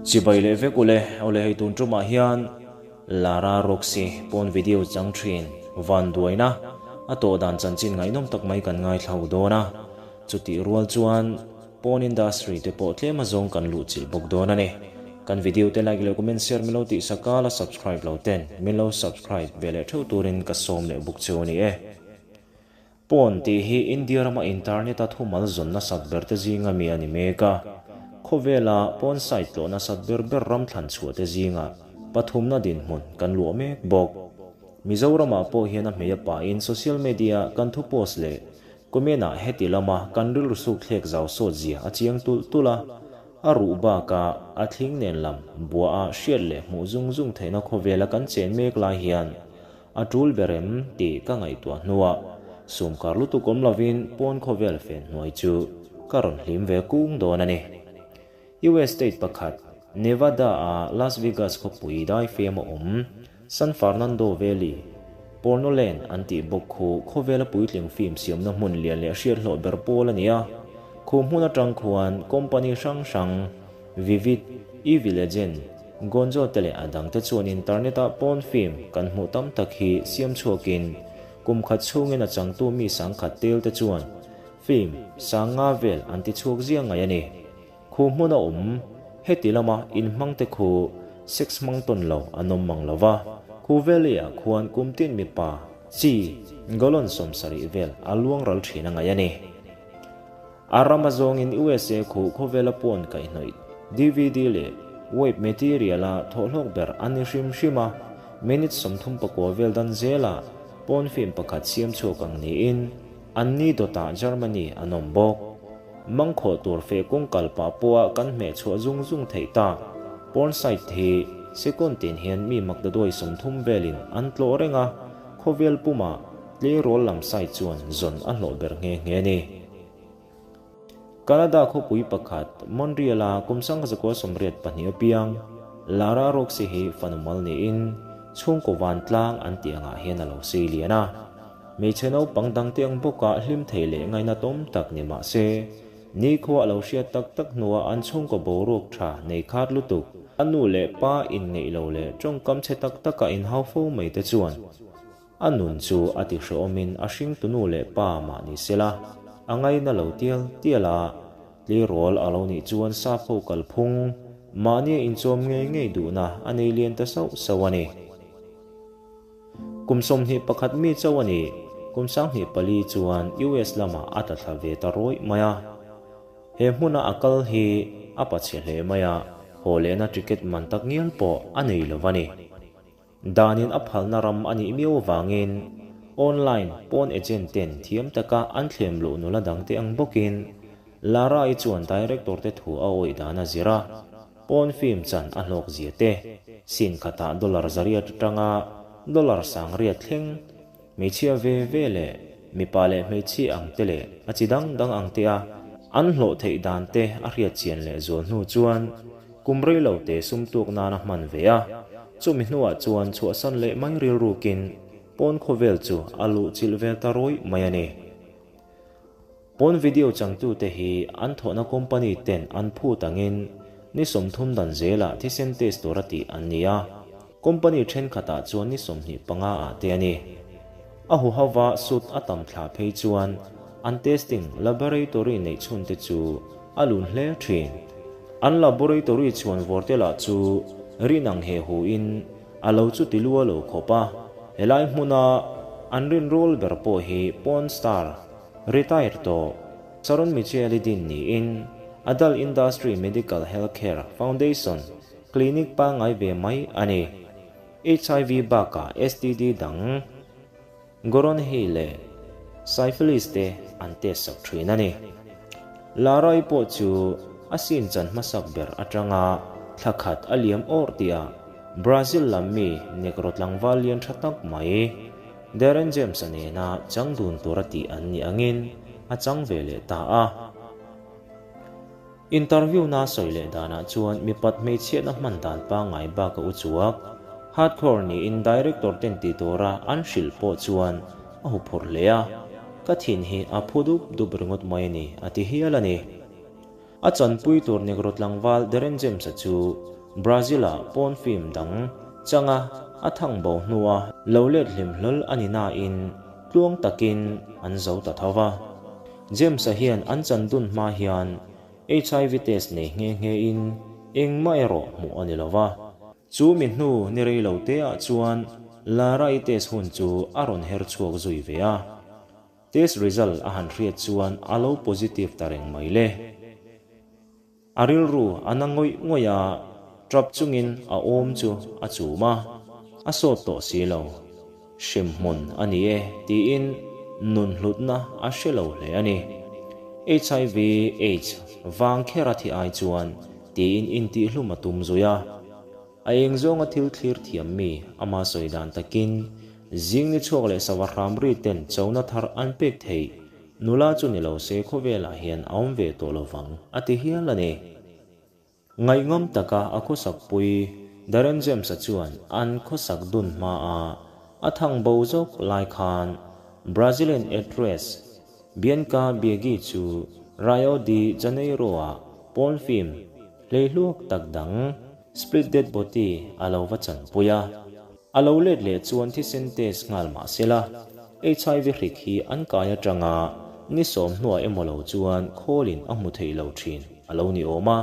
Chibai leh vek ule, awle hei tun tumah hian Lara Roxy pawn video chang thin vanduaina a tawh dan chanchin ngaihnawm tak mai kan ngaithla hu dawn a, chutih rual chuan pawn industry te pawh tlem azawng kan luhchilh bawk dawn a ni. Kan video te like leh comment share min lo tihsak a, la subscribe lo ten min lo subscribe ve leh theuh turin ka sawm leh bawk cheu a ni e. Pawn tih hi India rama internet a thumal zawn nasat ber te zinga mi a ni mek a. Khawvela pawn site tlawh nasat ber ber ram thlan chhuah te zinga pathumna dinhmun kan luah mek bawk. Mizoramah pawh hian a hmei a pahin social media kan thu post leh comment ah heti lama kan rilru suk thlek zau sawt zia a chiang tulh tulh a. A ruh bakah a thling nen lam buah a hriat leh hmuh zung zung theihna khawvela kan chen mek lai hian A tul ber em tih ka ngaihtuah hnuah sumkar lutuk awm lovin pawn khawvel fen hnuai chu ka rawn hlim ve kung dawn a ni. US state pakhat, Nevada-a Las Vegas khawpui daifem a awm San Fernando Valley, Pornoland an tih bawk khu khawvela puitling film siamna hmun lian leh hriathlawh ber pawl a ni a. Khu hmun atang khuan company hrang hrang, Vivid, Evil Agent, Gonzo te leh a dangte chuan internet-ah pawn film kan hmuh tam tak hi siam chhuakin kum khat chhungin a changtu mi sangkhat tel te chuan film sang nga vel an ti chhuak ziang ngaih a ni. Khu hmun a awm, heti lama inhmang te khu sex hmang tawn lo an awm mang lo va, khu valley-ah khuan kum tin mipa chi gallon 70 vel a luang ral thin a ngaih a ni. A ram a zawngin USA khuh khawvela pawn kaihhnawih dvd leh web material-a thawhhlawk ber a ni hrim hrim a, minute 39 vel dan zelah pawn film pakhat siam chhuak ang niin an ni dawtah Germany an awm bawk. Mangkhawh tur feh kawng kal pah pawha kan hmeh chhuah zung zung theih tak porn site hi second tin hian mi makdaduai 30 velin an tlawh reng a, khawvel pumah Tleirawl lam site chuan zawn a hlawh ber nghe nghe a ni. Canada khawpui pakhat, Montreal-a kum 1982 apiang, Lara Roxy hi fanu mal niin chhungkaw vantlang an tih angah hian a lo sei lian a. Hmeichhe naupang dangte ang bawka hlim thei leh ngainatawm tak ni mah se, nikhua a lo hriat tak tak hnuah an chhungkaw boruak tha nei khat lutuk, a nu leh pa inngeih lo leh tawngkam chhe tak taka inhau fo mai te chuan A nun chu a ti hrehawmin a hringtu nu leh pa mah ni sela, a ngaina lo tial tial a, tleirawl a lo nih chuan sap ho kalphung, mahnia inchawm ngei ngei duhna a nei lian ta sauh sauh a ni. Kum 21 mi chauh a ni, kum 24 chuan US lamah a tla thla ve ta rawih mai a. He hmuna a kal hi a pachhe hle mai a, haw lehna ticket man tak ngial pawh a nei lo va ni. Danin a phalna ram a nih miau avangin online pawn agent ten thiam taka an thlem luh nula dangte ang bawkin Lara-i chuan director te thu a awih dan a zir a, pawn film chan a hlawk zia te, scene khatah dollar zariat atanga dollar sangriat thleng hmeichhia ve ve leh mipa leh hmeichhia ang te leh a chi dang dang ang te a an hlawh theih dan te a hriat chian leh zual hnu chuan kum rei lo te sum tuk nan a hman ve a, chumi hnuah chuan chhuahsan leh mai rilrukin pawn khawvel chu a luh chilh vel ta rawih mai a ni. Pawn video changtute hi an thawhna company ten an phut angin ni 30 dan zelah thisen test tura tih an ni a, company thenkhatah chuan ni 25 ah te a ni. A huhova sut a tam thla phei chuan an testing laboratory neih chhunte chu a lun hle thin. An laboratory chhuan vawrte lah chu rin ang he hu in a lo chu ti lua lo khawp a, helai hmuna an rinrawl ber pawh hi porn star retire tawh Saron Michele din niin Adult Industry Medical Healthcare Foundation clinic pangngai ve mai a ni. HIV bakah STD dang Goronhi leh Syphilis te an test sak thin a ni. Lara-i pawh chu a sin chan hmasak ber atanga thla khat a liam awrh tihah Brazil lam mi Negro tlangval lian tha tak mai Darren James-a nena chang dun tura tih an nih angin a chang ve leh ta a. Interview na sawi leh danah chuan mipat hmeichhiatna hman dan pangngai bak a u chuak. Hardcore niin director ten ti tura an hrilh pawh chuan a huphurh hle a, ka thin hi a phu dup dup ringawt mai a ni a ti hial a ni. A chanpui tur Negro tlangval Darren James-a chu Brazil-a pawn film dang changa a thang bo hnua lo let hlim hlawl a ni nain tluang takin an zo ta tho va. James-a hian an chan dun hma hian HIV test nei nghe nghe in engmah erawh hmuh a ni lo va. Chu mi hnu ni rei lo te ah chuan Lara-i test hun chu a rawn her chhuak zui ve a. Test result a han hriat chuan a lo positive ta reng mai le. A rilru a na ngawih ngawih a, trap chungin a awm chu a chum a, a sawt tawh si lo. Hremhmun a ni e tiin nun hlutna a hre lo hle a ni. HIV, aids vang kher a thi ai chuan tiin intihhlum a tum zui a. A eng zawnga thil thlir thiam mi ama sawi dan takin zing ni chhuak leh sava hram ri ten chona thar an pek theih nula chu ni lo se khawvelah hian a awm ve tawh lovang a ti hial a ni. Ngaihngam taka a khawsak pui Darren James-a chuan an khawsak dun hmaa a thang bo zawk lai khan Brazilian actress Bianca Biegi chu Rio de Janeiro-ah porn film hleihluak tak dang Split Dead Body a lo va chanpui a. A lo let leh chuan thisen test nghal mah sela, HIV hrik hi an kai atanga ni sawm hnuah emaw lo chuan khawlin a hmu thei lo thin a lo ni awm a.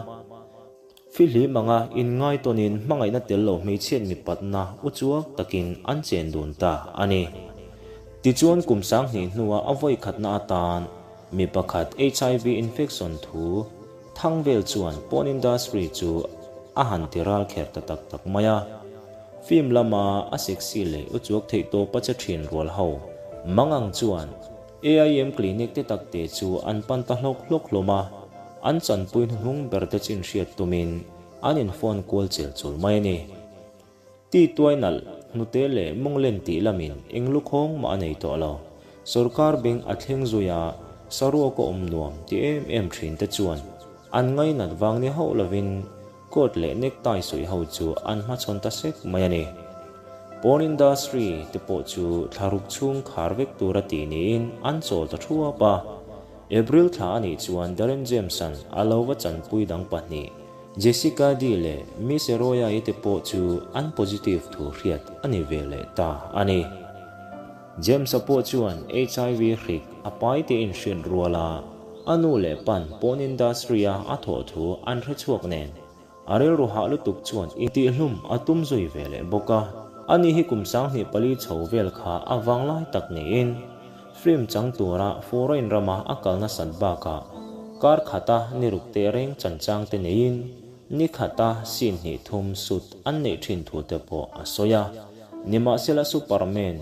Fihlim anga inngaitawnin hmangaihna tel lo hmeichhiat mipatna uchuak takin an chen dun ta a ni. Tichuan kum 2000 hnuah a vawi khatna atan mi pakhat HIV infection thu thang vel chuan porn industry chu a han ti ral kher ta tak tak mai a. Film lama a sexy leh uchuak theih tawp a che thin rual ho mangang chuan AIM clinic te tak te chu an pan ta hlawk hlawk hlawm a, an chanpui hnuhnung ber te chin hriat tumin an in phone kual chel chul mai a ni. Ti tuai nalh, hnute leh mawnglen tih lamin eng lukhawng mah a nei tawh lo. Sorkar beng a thleng zui a, saruak a awm nuam ti em em thin te chuan an ngainat vang ni hauh lovin coat leh necktie suih ho chu an hmachhawn ta sek mai a ni. Porn industry te pawh chu thla ruk chhung khar vek tur a tih niin an chawl ta thuap a. April thla a nih chuan Darren James-a'n a lo va chanpui dang pahnih Jessica Dee leh Miss Eroya-i te pawh chu an positive thu hriat a ni ve leh ta a ni. James-a pawh chuan HIV hrik a pai te inhriat rual a, a nu leh pan porn industry-a a thawh thu an hre chhuak nen a rilru hah lutuk chuan intihhlum a tum zui ve leh bawk a. Ani hi kum 24 chho vel kha a vanglai tak niin film chang tura foreign rama a kal nasat bakah kar khata ni ruk teh reng chanchang te neiin ni khata scene hnih thum shoot an neih thin thu te pawh a sawi a. Nimahsela Superman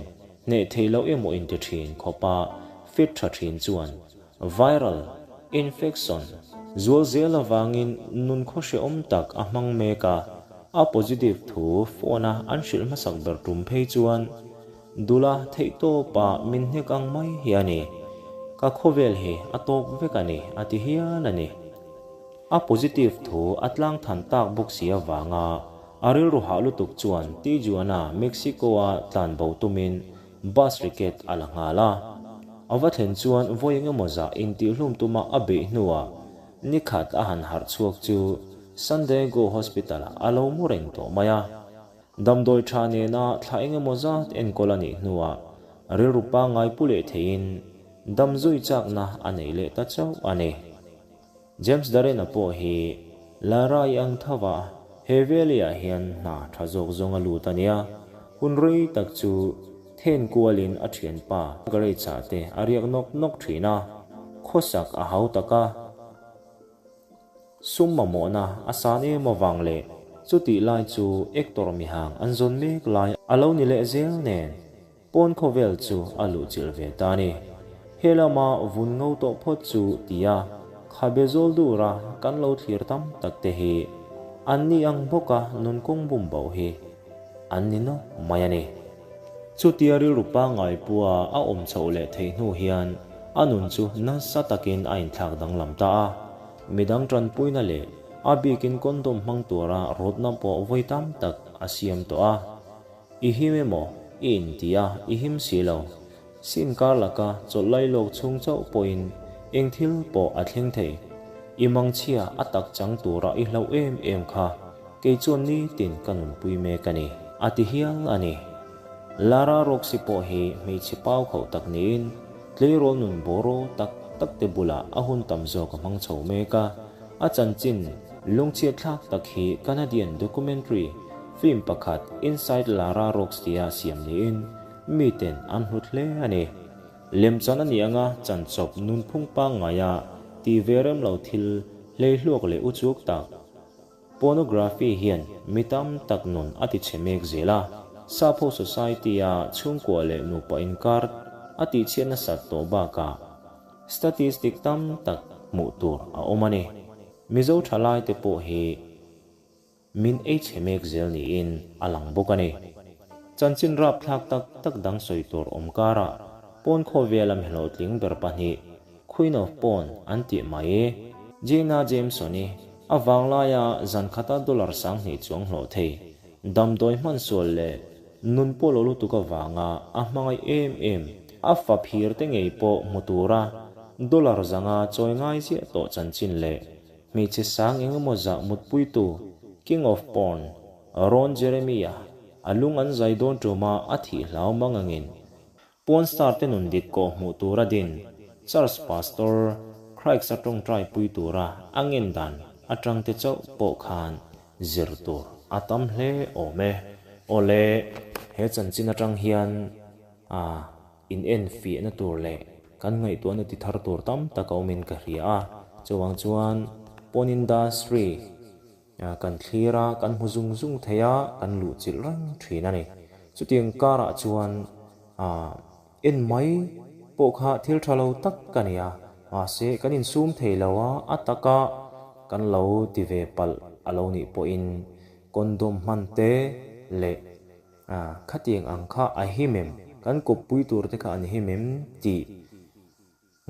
hneh theih loh emaw inti thin khawpa fit tha thin chuan viral infection zual zel avangin nun khaw hrehawm tak a hmang mek a, a positive thu phone a an hrilh hmasak ber tum phei chuan dula theih tawpa min hnek ang mai hi a ni. Ka khawvel hi a tawp vek a ni a ti hial a ni. A positive thu a tlang than tak bawk si avanga a rilru hah lutuk chuan Tijuana, Mexico-a tlan bo tumin bus ticket a la nghal a. A va thlen chuan vawi engemaw zah intihhlum tuma a beih hnuah ni khat a han harh chhuak chu San Diego Hospital-ah a lo mu reng tawh mai a. Damdawi tha nena thla engemaw zat enkawl a nih hnuah rilru pangngai pu leh theiin dam zui chakna a nei leh ta chauh a ni. James Darren-a pawh hi Lara-i ang tho a, he valley-ah hian hna tha zawk zawng a lut a nia. Hun rei tak chu then kualin a thianpa garage-ah te a riak nawk nawk thin a, khawsak a hau tak a. Sum mamawhna a san em avang leh chutih lai chu actor mihang an zawn mek lai a lo ni leh zel nen. Pawn khawvel chu a luhchilh ve ta a ni. He lama vun ngo tawh phawt chu tia khabe zawl dura kan lo thlir tam tak te hi an ni ang bawka nun kawng bum bo hi an ni nawk mai a ni. Chutia rilru pangngai pua a awm chhoh leh theih hnu hian a nun chu nasa takin a inthlak danglam ta a. Midang tanpuina leh a bikin condom hmang tura rawtna pawh vawi tam tak a siam tawh a. I him emaw? I inti a, i him si lo. Sin kar laka chawlh lai lawk chhung chauh pawhin eng thil pawh a thleng thei. I mangchhia a tak chang tura i hlauh em em kha kei chuan nitin ka nunpui mek a ni, a ti hial a ni. Lara Roxy pawh hi hmeichhe pau khauh tak niin tleirawl nun bawraw tak tak te bulah a hun tam zawk a hmang chho mek a. A chanchin lungchhiat thlak tak hi Canadian documentary film pakhat Inside Lara Rocks tia siam niin miten an hlut hle a ni. Lemchan a nih anga chanchawp nunphung pangngaia ti ve rem lo thil hleihluak leh uchuak tak Pornography hian mi tam tak nun a ti chhe mek zel a, Sapho society-a chhungkua leh nupa inkar a tihchhiat nasat tawh bakah statistic tam tak hmuh tur a awm a ni. Mizo thalaite pawh hi min ei chhe mek zel niin a lang bawk a ni. Chanchin rapthlak tak tak dang sawi tur awm karah pawn khawvela mi hlawhtling ber pahnih Queen of Pawn an tih mai. Jenna Jameson-i a vanglaia zan khata dollar 2000 chuang hlawh thei, damdawi hman sual leh nun pawh lo lutuk avanga a hmangaih em em, a fa phir te ngei pawh hmu tura dollar 500 chawi ngai ziah tawh chanchin leh hmeichhe sang eng emaw zah mutpuitu King of Porn Ron Jeremy-a a lung an zai dawn ṭuma a thih hlau mang angin Porn star te nun dik kawh hmuh tura din Church Pastor Christ a tawngtai pui tura a ngen dan atang te chauh pawh khan zir tur a tam hle awm e. Awle, he chanchin atang hian a in en fiahna tur leh kan ngaihtuahna ti thar tur tam tak a awmin ka hria a, chuvang chuan porn industry Kan thlir a, kan hmu zung zung thei a, kan luh chilh reng thin a ni. Chutiang karah chuan en mai pawh kha thil tha lo tak ka ni a, mahse kan insum thei lo a, a taka kan lo ti ve palh a lo nih pawhin condom hman te leh khatiang ang kha a him em, kan kawppui tur te kha an him em tih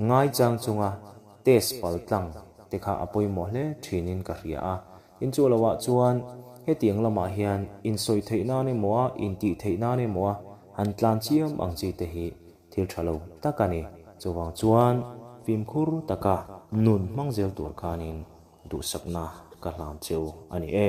Ngaichang chunga test pal tlang te kha a pawimawh hle thinin ka hria a. Tin chu lohah chuan hetiang lamah hian insawi theih nan emaw a, intih theih nan emaw a han tlan chiam ang chi te hi thil tha lo tak a ni. Chuvang chuan fimkhur taka nun hmang zel tur khanin duhsakna ka hlan cheu a ni e.